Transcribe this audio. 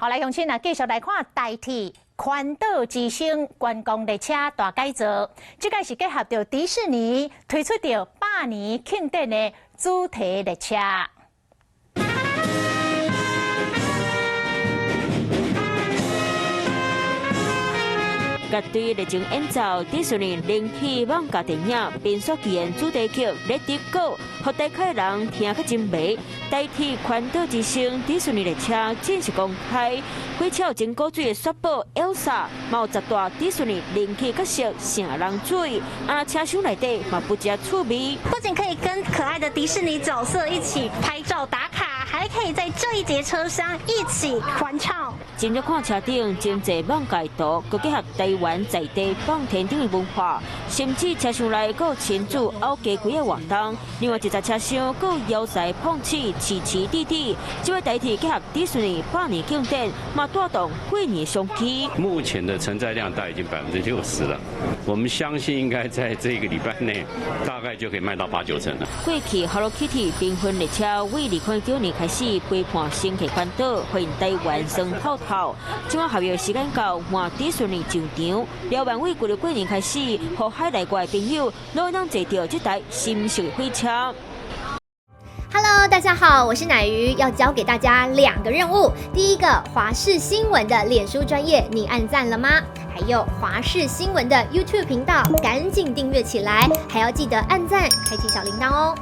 好，來鄉親啊，繼續來看台鐵環島之星觀光列車大改造，這個是結合著迪士尼推出著百年慶典的主題列車。樂隊熱情演奏迪士尼人氣網咖電影《變速奇緣》主題曲《Let It Go》，予台客人聽較真迷。台鐵環島之星迪士尼列車正式公開，火車有真古錐的雪寶 Elsa，嘛有10大迪士尼人氣角色聖人水，啊，車廂內底嘛不只趣味。不僅可以跟可愛的迪士尼角色一起拍照打卡，還可以在這一節車廂一起歡唱。真正看車頂真濟網界圖，閣結合台灣在地放天燈的文化，甚至車廂內閣有親子漚雞胿的活動。另外一節車廂閣有搖賽碰刺、奇奇弟弟，這位台鐵結合迪士尼百年慶典，嘛帶動過年商機。目前的承載量大概已經60%了，我們相信應該在這個禮拜內，大概就可以賣到八九成了。過去 Hello Kitty 繽紛列車為2009年開始陪伴乘客環島，歡迎台灣酸透透。這馬合約時間到，換迪士尼上場，廖萬偉舊曆過年開始，予海內外朋友攏會當坐著這台新式火車。 Hello，大家好，我是奶魚，要教給大家兩個任務。第一個，華視新聞的臉書專頁，你按讚了嗎？還有華視新聞的 YouTube 頻道，趕緊訂閱起來，還要記得按讚，開啟小鈴鐺哦。